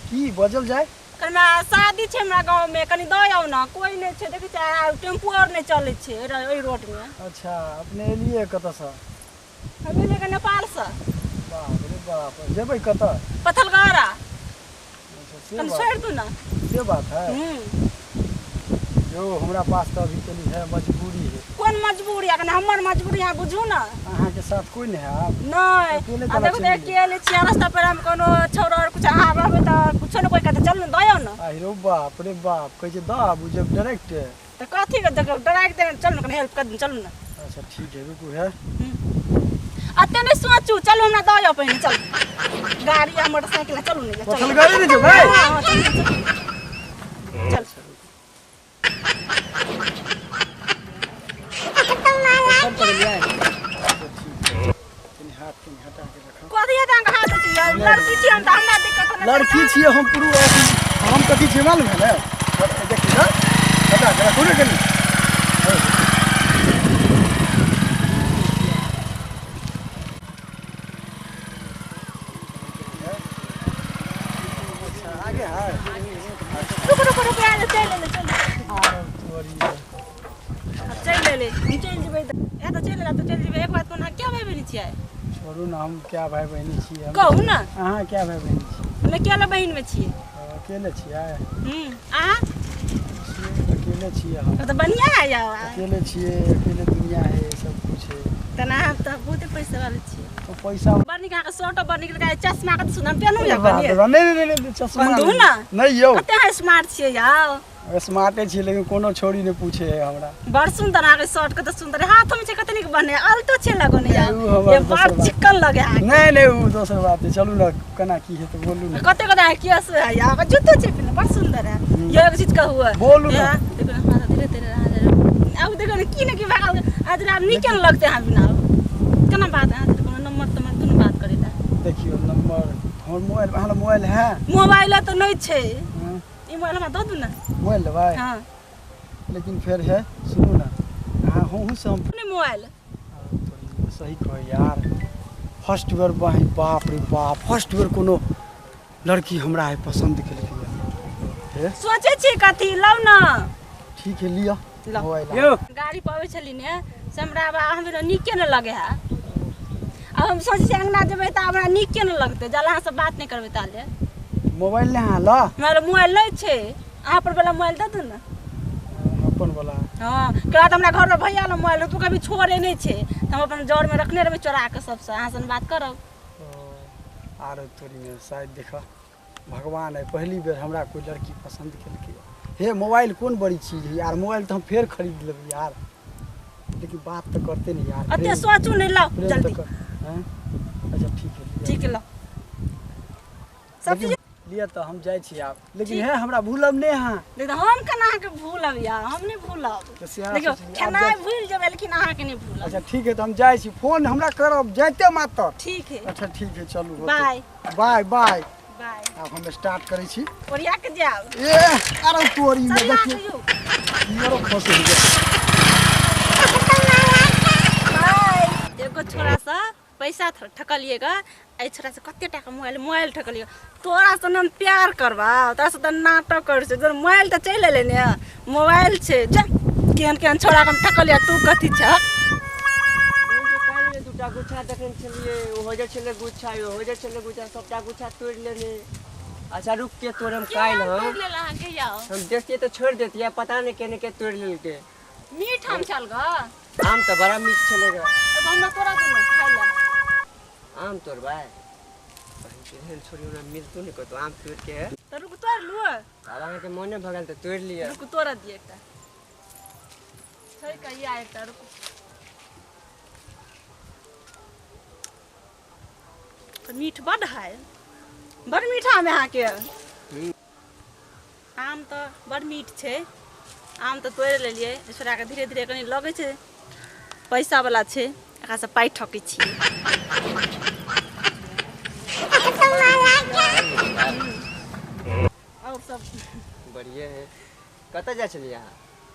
की बजल जाय? कनि शादी छै हमरा गाँव में, कनि दऽ आउ ने, कोई नहि छै, देखै छियै आ टेम्पू आओर नहि चलै छै एहि रोड में। अच्छा, अपने एलियै कतऽसँ? हम एलियै गऽ नेपालसँ। बाप रे बाप, जेबै कतऽ? पथलगड़ा। अच्छा, से कनि बात। छोड़ि दू ने। से बात है? हूँ। यो हमरा पास तऽ अभी कनि है मजबूरी है। कोन मजबूरी? अखन हमर मजबूरी अहाँ बुझू ने। अहाँके साथ कोई नहि है आब? नहि। अकेले आ केना देखू तऽ चलि गेलियै? अकेले छियै, रास्ता पर हम कोनो छौड़ा आओर किछु अहाँ रहबै तऽ कुछो ने कोइ कहतै, चलू ने दऽ आउ ने। आहिरो बाप रे बाप, कहै छै दऽ आबू जब डायरेक्ट। तऽ कथी के देखब डराइ के चलू ने, कनि हेल्प कर दियौ, चलू ने। अच्छा ठीक है, रुकू है। एते नहि सोचू, चलू हमरा दऽ जाउ पहिने, चलू गाड़ी आ मोटरसाइकिल, चलू ने। चलू पथलगड़ी नहि जेबै? हँ, चलू ने, चलू चल। सब कर लिया। अच्छा ठीक है, कनि हाथ कनि हटा के रखो। कथी हेतै अहाँके हाथ छी? लड़की छी हम तऽ हमरा दिक्कत नहि। लड़की छियै हम पुरुष, हम कथी छियै मालूम है ने? देखियौ ने, हटा के रखू ने कनि। अच्छा आगे है। रुको रुको रुको, आयल चलि एलै, चलि आर तोरी। आब चलि एलै, हम चलि जेबै तऽ ए तऽ चलि एलै तऽ चलि जेबै। एक बात कोन, अहाँ क्या भाइ बहिनी छियै? छोड़ू ने, हम क्या भाइ बहिनी छियै? कहू ने। अहाँ क्या भाइ बहिनी छियै? हम अकेले बहिनमे छियै। अकेले छियै? हूँ, अहाँ? छियै, अकेले छियै हम। तऽ बढ़िआँ है यौ। अकेले छियै, अकेले दुनिया है, सब कुछ है। तऽ अहाँ तऽ बहुते पैसा वाले छियै। तो पैसा बड़ नीक अहाँके शर्ट, बड़ नीक लगै चश्मा, कते सुन्दर पेनू यौ। बाप कनि रे बाप, नहि नहि नहि, चश्मा बंधु नहि। ने। नहि यौ। कते अहाँ स्मार्ट छियै यौ। स्मार्टे छियै, लेकिन कोनो छोरी नहि पूछे है हमरा। बड़ सुन्दर अहाँके शर्ट, कते सुन्दर हाथमे छै, कते नीक बने अल्टो छै लगौने यौ। नहि, उ हमर ये बड़ दोसर बात। चिक्कन लगे अहाँके। नहि नहि, ओ दोसर बात है, चलू ने, केना की हेतै बोलू ने। कते कते अहाँके केस है यौ, अहाँके जूतो छै पिन्हने, बड़ सुन्दर है यौ। एगो चीज कहू? बोलू ने। ये, देखो ने, हमरा धीरे धीरे अहाँ आब देखो ने की ने की भए गेल, आज आब नीके ने लगतै अहाँ बिना। आब केना बात अहाँ कोनो नम्बर तम्बर दुनू बात करै लए? देखियौ नम्बर हमर मोबाइल, अहाँ लग मोबाइल है? मोबाइल तऽ नहि छै। हँ, ई मोबाइल हमरा दऽ दू ने। मोबाइल लेबै? हँ। लेकिन फेर है, सुनू ने, अहाँ हमहूँ से हम नहि मोबाइल। सही कहै यार, फर्स्ट बेर बहिन, बाप रे बाप, फर्स्ट बेर कोनो लड़की हमरा आइ पसन्द केलकै हे। सोचै छी कथी, लौ ने। ठीक है, लिअ। लऽ। मोबाइल यौ गाड़ी पर अबै छली ने से हमरा आब हमरा नीके नहि लगे है। आब हम सोचै छी अङ्गना जेबै तऽ हमरा नीके नहि लगतै, जल अहाँसँ बात नहि करबै ताले। मोबाइल नहि अहाँ लऽ? हमरा मोबाइल नहि छै, अहाँ पर वाला मोबाइल दऽ दू ने। अपन वाला? हँ, कहला तऽ हमरा घरमे भैया लग मोबाइल तू कभी छोड़े नहि छै, तऽ हम अपन जरमे रखने रहबै चोरा कऽ सबसँ, अहाँसँ बात करब। आरो तोरी में शायद देख भगवान है, पहली बेर हमरा कोई लड़की पसंद केलकै हे। मोबाइल कोन बड़ी चीज है यार, मोबाइल तऽ हम फेर खरीद लेबै यार, लेकिन बात तऽ करते नहीं यार। एते सोचू नहि, लाउ प्रेम तऽ जल्दी। कर हैं? अच्छा ठीक है, लिअ। ठीक है, लाउ सब चीज। लिअ तऽ हम जाइ छी आब, लेकिन हे हमरा भूलब नहि अहाँ। देखियौ हम केना अहाँके भूलब यार, हम नहि भूलब। तऽ से अहाँ देखियौ सोचलियै, आब खेनाइ जाइ- भूलि जेबै लेकिन अहाँके नहि भूलब। अच्छा ठीक है, तऽ हम जाइ छी, फोन हमरा करब जाइते मात्र। ठीक है। अच्छा ठीक है, चलू। होतै। बाय। बाय बाय। बाय। आब हम स्टार्ट करै छी। ओरिया के जायब। ए अरे तोरी में चल देखियौ यौ। ई फंस गेल। बाय। एगो छोरा से पैसा ठकलियै ग, एहि छोरा से कते टाका मोबाइल मोबाइल ठकलियै। तोरा से हम प्यार करबा, तोरा से तऽ नाटक करै छै, तोर मोबाइल तऽ चलि एलै ने, मोबाइल छै जा। केहन केहन छोरा के हम ठकलियै, तू कथी छह? दूटा गुच्छा देखने छलियै, ओ हो जाइ छलै गुच्छा, ओ हो जाइ छलै गुच्छा, सबटा गुच्छा तोड़ि लेने। अच्छा रुक के तोड़म काल्हि। हम तोड़ि लेल अहाँके यौ? हम देखतियै तऽ छोड़ि देतियै, पता नहि केने के तोड़ि लेलकै। मीठ आम छल ग? आम तऽ बड़ा मीठ छलै ग। एगो हमरा तोड़ा दू ने खाइ लए। आम तोड़बै? एहन छोड़ी हमरा मिलतो नहि कतौ आम तोड़ि के। तऽ रुक, तोड़ि लू। आब अहाँके मोने भऽ गेल तऽ तोड़ि लिअ। रुक, तोड़ दिअ एकटा छै कहिया एकटा, रुक। तऽ मीठ बड्ड है, बड्ड मीठ आम है अहाँके। आम तऽ बड्ड मीठ छै। आम तऽ तोड़ि लेलियै। छोड़ाके धीरे धीरे कनि लगै छै पैसावला छै, एकरासँ पाइ ठकै छियै। आओर सब बढ़िए है। कतऽ जाइ छलियै अहाँ?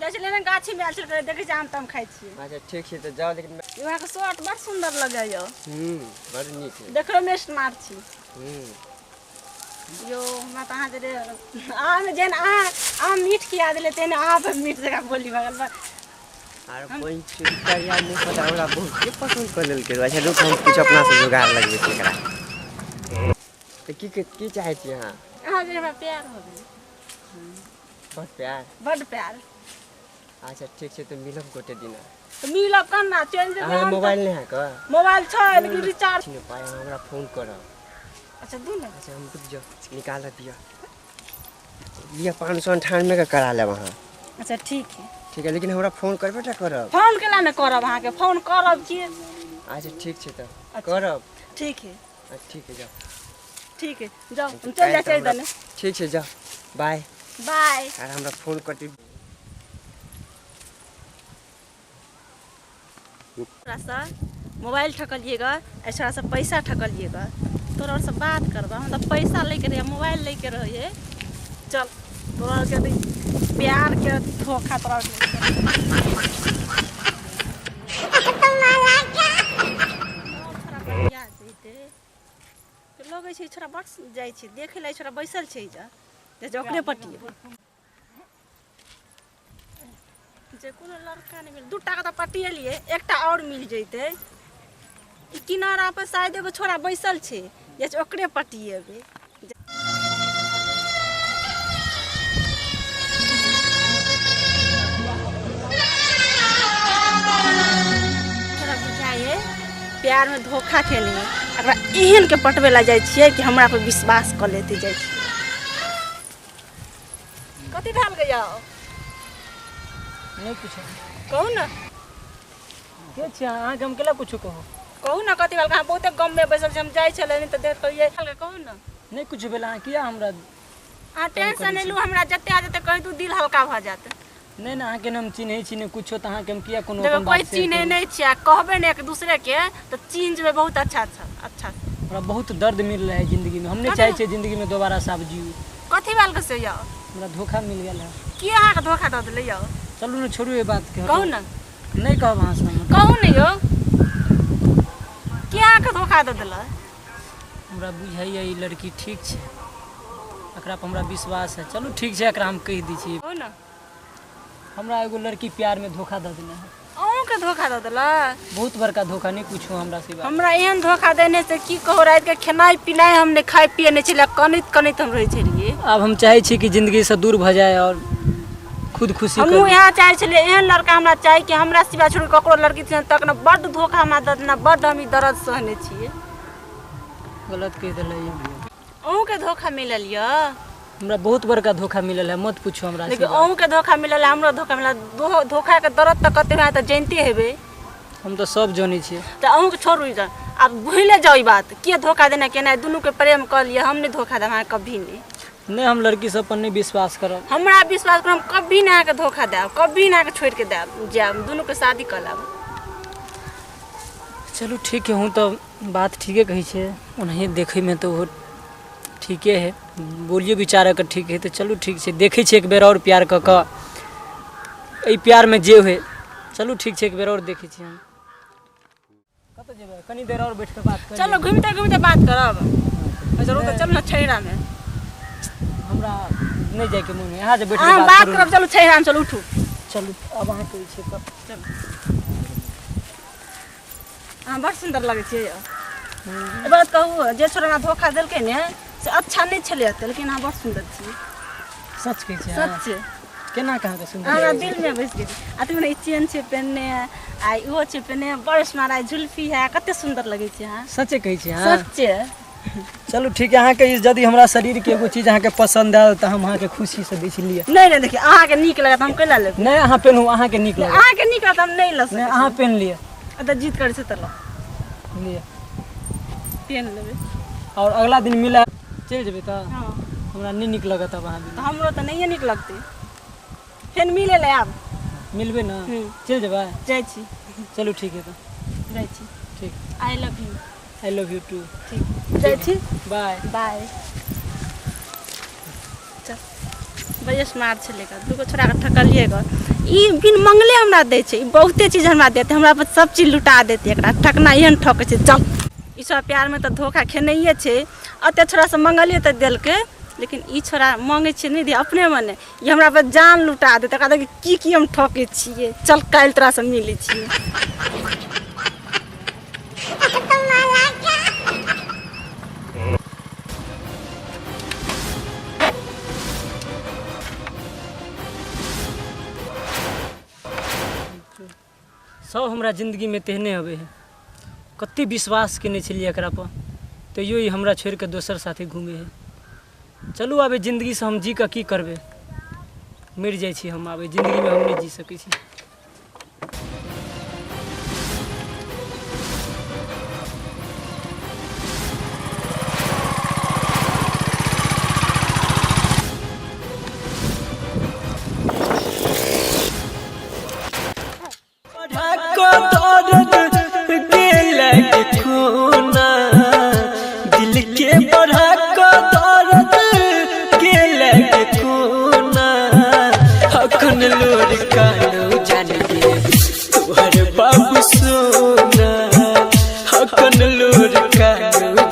जाइ छलियै ने गाछीमे, आयल छलियै, देखै छियै आम ताम खाइ छियै। अच्छा ठीक छै, तऽ जाउ, लेकिन यौ अहाँके शर्ट बड़ सुन्दर लगैए। बड़ नीक है। देखैमे स्मार्ट छी। हूँ। यौ हमरा तऽ अहाँ जे अहाँमे जेहन अहाँ अहाँ मीठ खिया देलियै तेहन अहाँ पर मीठ जकाँ बोली भऽ गेल। आर कोइ करिया मुँह पर हमरा बहुते पसन्द कऽ लेलकै। अच्छा रुक, हम किछु अपनासँ जोगाड़ लगबै छी एकरा। तऽ की की चाहै छी अहाँ? अहाँ जे हमरा प्यार हो गेल। बड प्यार? बड प्यार। अच्छा ठीक छै, तऽ मिलब गोटे दिना। तऽ मिलब केना? चलि जेबै। अहाँके हम तऽ मोबाइल नहि है का? मोबाइल छै लेकिन रिचार्ज नहि। पाइ अहाँ हमरा फोन करब। अच्छा दू ने। अच्छा हम रुकि जाउ, निकालऽ दिअ। लिअ, 598 के करा लेब अहाँ। अच्छा ठीक है। ठीक है, लेकिन हमरा फोन करबे टा करब। फोन केला नहि करब? अहाँके फोन करब की? अच्छा ठीक छै, तऽ करब। ठीक है। अच्छा ठीक है, जाउ। ठीक है, जाउ, हम चलि जाइ छियै दने। ठीक छै, जाउ, बाय। बाय। आर हमरा फोन करती। तोरासँ मोबाइल ठकलियै ग, एहि छोड़ासँ पैसा ठकलियै ग। तोरा आओरसँ बात करबऽ? हम तऽ पैसा लैके रहै, मोबाइल लैके रहै। चल, तोरा आरके तऽ प्यारके धोखा तोरा आरके। छोड़ा बढ़िया जैते लगै छै। छोड़ा बड़ जाइ छै देखै लए। छोड़ा बैसल छै जे ओकरे पटिएबै जे कोनो लड़का नहि मिल। दू टाके तऽ पटिएलियै, एकटा आओर मिल जैतै। ई किनारा पर शायद एगो छोड़ा बैसल छै जे ओकरे पटिएबै। छोड़ा बुझाइए प्यारमे धोखा खेलियै। एकरा एहन के पटबै लए जाइ छियै कि हमरा पर विश्वास कऽ लेते। जाइ छियै। कथी भेल गया? नहि कुछो। कहू ने। के छी अहाँके? हम केला कुछो कहू? कहू ने, कथी भेल? अहाँ बहुते गममे बैसल छी। हम जाइ छलै तऽ देख करियै। कहू ने। नहि कुछ भेल। अहाँ किया हमरा अहाँ टेंशन नहि लू। हमरा जते आ जते कहि दू, दिल हल्का भऽ जायत। नहि नहि, अहाँके ने हम चिन्है छी ने कुछो, तऽ अहाँके हम किया कोनो देखो अपन कोइ बात शेयर चिन्है करू? नहि छियै, कहबै ने एक दूसरे के तऽ चिन्ह जेबै। बहुत अच्छा अच्छा अच्छा। हमरा बहुत दर्द मिल रहा है जिंदगी में। हम नहीं कथी? चाहे छियै जिंदगी में दोबारा से आब जीऊ। कथी भेल के से यौ? हमरा धोखा मिल गेल है। की अहाँके धोखा दऽ देलै यौ? चलू ने, छोड़ू एहि बात के। कहू ने। नहि कहब अहाँ से हम। कहू ने यौ, की अहाँके धोखा दऽ देलक? हमरा बुझाइए ई लड़की ठीक छै, एकरा पर हमरा विश्वास है। चलू ठीक छै, एकरा हम कहि दै छी। कहू ने। हमरा एगो लड़की प्यार में धोखा दऽ देने है। अहूँके धोखा दऽ देलक? बहुत बड़का धोखा। नहीं पूछू हमरा से ई बात। हमरा एहन धोखा देने से की कहू, रातिके खेनाइ पिनाइ हम नहि खाइ पिए नहि छलियै, कनैत कनैत हम रहै छलियै। आब हम चाहै छी कि जिंदगी से दूर भऽ जाए और खुद खुशी हमहूँ करी। इएह चाहै छलियै, एहन लड़का हमरा चाही कि हमरा सिवा छोड़ि कऽ ककरो लड़की छै तक ने। बड्ड धोखा हमरा दऽ देने, बड्ड हम ई दर्द सहने छियै। गलत कहि देलै। अहूँके धोखा मिलल यऽ? हमरा बहुत बड़का धोखा मिलल है, मत पूछू हमरा से देखियौ ई बात। अहूँके धोखा मिलल है, हमरो धोखा मिलल। धोखाके दर्द तऽ कते होयत तऽ जानिते हेबै। हम तऽ सब जनै छियै। तऽ अहूँके छोड़ू ई, आब भूले जाउ ई बात। के धोखा देना केना, दुनूके प्रेम कऽ लिअ। हम नहि धोखा देब अहाँके कभी नहि। नहि, हम लड़की सब पर नहि विश्वास करब। हमरा विश्वास करू, हम कभी नहि अहाँके धोखा देब, कभी नहि अहाँके छोड़ि के देब जायब। दुनूके शादी कऽ लेब। चलू ठीक है, हूँ तऽ बात ठीके कहै छै। ओनाहिए देखैमे तऽ ओहो ठीके है, बोलियो विचार एकर ठीक है। तऽ चलू ठीक छै, देखै छियै एक बेर आओर प्यार कऽ कऽ एहि प्यारमे जे होइ। चलू ठीक छै, एक बेर आओर देखै छियै हम। कतऽ जेबै? कनी देर आओर बैठ कऽ बात करी। चलो, घूमिते घूमिते बात करब। जरूर तऽ चलू ने छैरामे। हमरा नहि जाइके मोन है, अहाँ जे बैठ कऽ अहाँ बात बात करू। करब, चलू छैरामे, चलू उठू। चलू, आब अहाँ कहै छियै तऽ। चलू। अहाँ बड़ सुन्दर लगै छियै यौ। एक बात कहू, जे छोरा हमरा धोखा देलकै ने से अच्छा नहि छलै ओते, लेकिन अहाँ बड़ सुन्दर छियै। सच कहै छियै अहाँ? सच छै। केना कहाँके सुन्दर हमरा लगै छै? दिलमे बसि गेल। आ तुम ई चेन छै पेनने आ इहो छै पेनने, बड़ स्मार्ट। आ जुल्फी है, कते सुन्दर लगै छै अहाँ। सचे कहै छियै अहाँ? सच्चे। चलू ठीक है, अहाँके यदि हमरा शरीरके एगो चीज अहाँके पसन्द आयल तऽ हम अहाँके खुशीसँ दै छी, लिअ। नहि नहि, देखियौ, अहाँके नीक लागत हम कैला लेब? नहि, अहाँ पेनहू, अहाँके नीक लागत। अहाँके नीक लागत हम नहि लऽ नहि सकै। अहाँ पेन लिअ। तऽ जीत करै छै तऽ लऽ। लिअ। पेन लेबै। आओर अगला दिन मिला चलि जेबै तऽ हँ हमरा नहि नीक लगत आब अहाँ तऽ हमरो तऽ नहिए नीक लगतै। फेर मिलै लए आब। मिलबै ने? हूँ। चलि जेबै? जाइ छी। चलू ठीक है तऽ। जाइ छी। ठीक। I love you. I love you too. ठीक, जाइ छी। बाय। बाय। चल, बड़ी स्मार्ट छलै ग। दूगो छोड़ाके ठकलियै ग। ई बिन मंगले हमरा दै छै। ई बहुते चीज हमरा देतै, हमरा पर सब चीज लुटा देतै। एकरा ठकना एहन ठकै छै। चल, ई ई सब प्यारमे तऽ धोखा खेनैये छै। एते छोड़ासँ मंगलियै तऽ देलकै, लेकिन ई छोड़ा मांगै छियै नहि दे, अपने मने ई हमरा पर जान लुटा दे। तकरा देखी की की हम ठकै छियै। चल काल्हि तोरासँ मिलै छियै। सब हमरा जिन्दगीमे तेहने अबै है। कते विश्वास केने छलियै एकरा पर, तैयो ई हमरा छोड़ि कऽ दोसर साथे घूमै है। चलू आब एहि जिन्दगीसँ हम जी कऽ की करबै, मरि जाइ छी हम। आब एहि जिन्दगीमे हम नहि जी सकै छी। दिल के बढ़ा को दर्द के लगे कोना, अखन लोर कानो जान के तोहर बाबू सोना, अखन लोर कानो।